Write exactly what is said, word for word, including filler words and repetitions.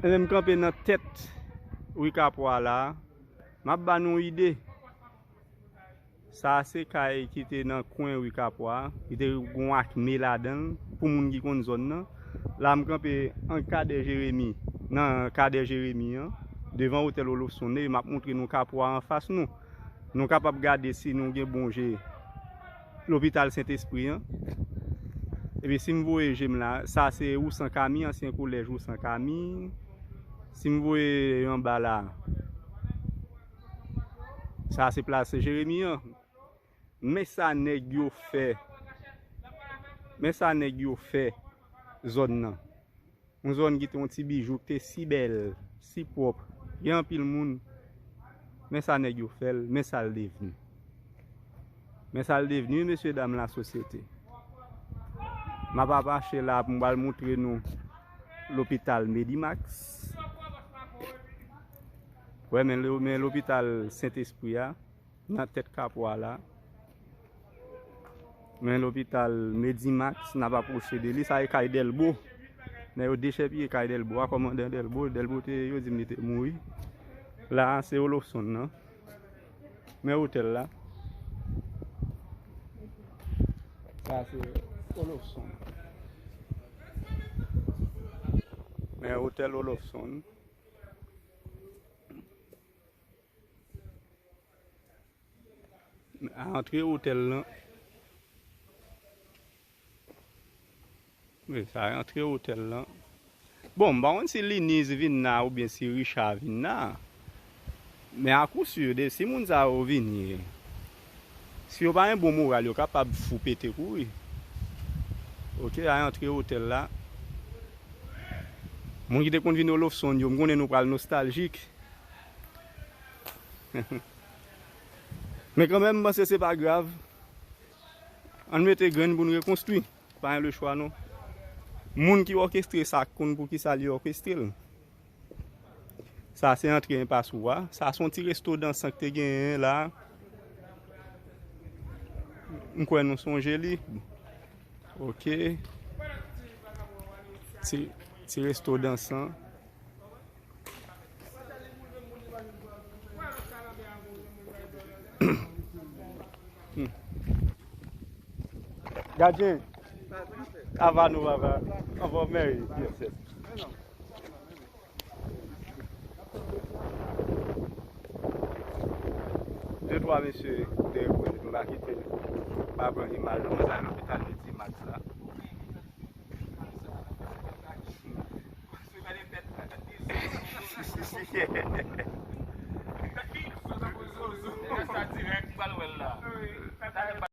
Ebyen, m kanpe nan tèt ri Kapwa la. M ap ba nou ide. Sa a se kay ki te nan kwen ri Kapwa, ki te gen akme ladan l, pou moun ki konn zòn nan. La, m kanpe an Kadè Jeremi, nan Kadè Jeremi an, devan otèl Olofsonn, e m ap montre nou Kapwa anfas nou. Nou kapab gade si nou gen bon je lopital Sentespri an. Epi si m voye je m la, sa se Ousan Kami, ansyen kolèj Ousan Kami. Si m voye anba la, sa se plas Jeremi an. Men sa nèg yo fè. Men sa nèg yo fè zòn nan. Yon zòn ki te yon ti bijou, ki te si bèl, si pwòp. Gen anpil moun. Men sa nèg yo fè l, men sa l devni. Men sa l devni, mesye dam lasosyete. M ap apache la pou m pral montre nou lopital Medimax. Wè, men lo-, men lopital Sentespri a, nan tèt Kapwa la. Men lopital Medimax, n ap apwoche de li. Sa e kay Dèlbo. Nèg yo dechèpiye kay Dèlbo a, kòmandan Dèlbo. Dèlbo te, yo di m li te mouri. La, se Olofsonn nan. Men otèl la. Sa se Olofsonn. Men otèl Olofsonn. A antre otèl lan. Wi, sa e antre otèl lan. Bon, m pa konn si Liniz vin la oubyen si Richard vin la. Men akousir, de, si moun sa yo vini, si yo pa gen bon moral, yo kapab fou pete kouri. Oke, a antre otèl la. Moun ki te konn vin Olofsonn yo, m konnen nou pral nostaljik. Men kanmenm, m panse se pa grav. Ann mete grenn pou n rekonstwi. Pa gen lechwa non. Moun ki òkestre sa konn poukisa li òkestre l. Sa se antre enpas ou a. Sa se yon ti resto dansan ki te genyen la. M kwè nou sonje li. Oke. Ti, ti resto dansan. Gadyen, ava nou, ava. Anfòm, mèri. Yes, yes. De twa mesye te rekonèt m pa kite, pa pran imaj, mwen sa lopital Medimax la.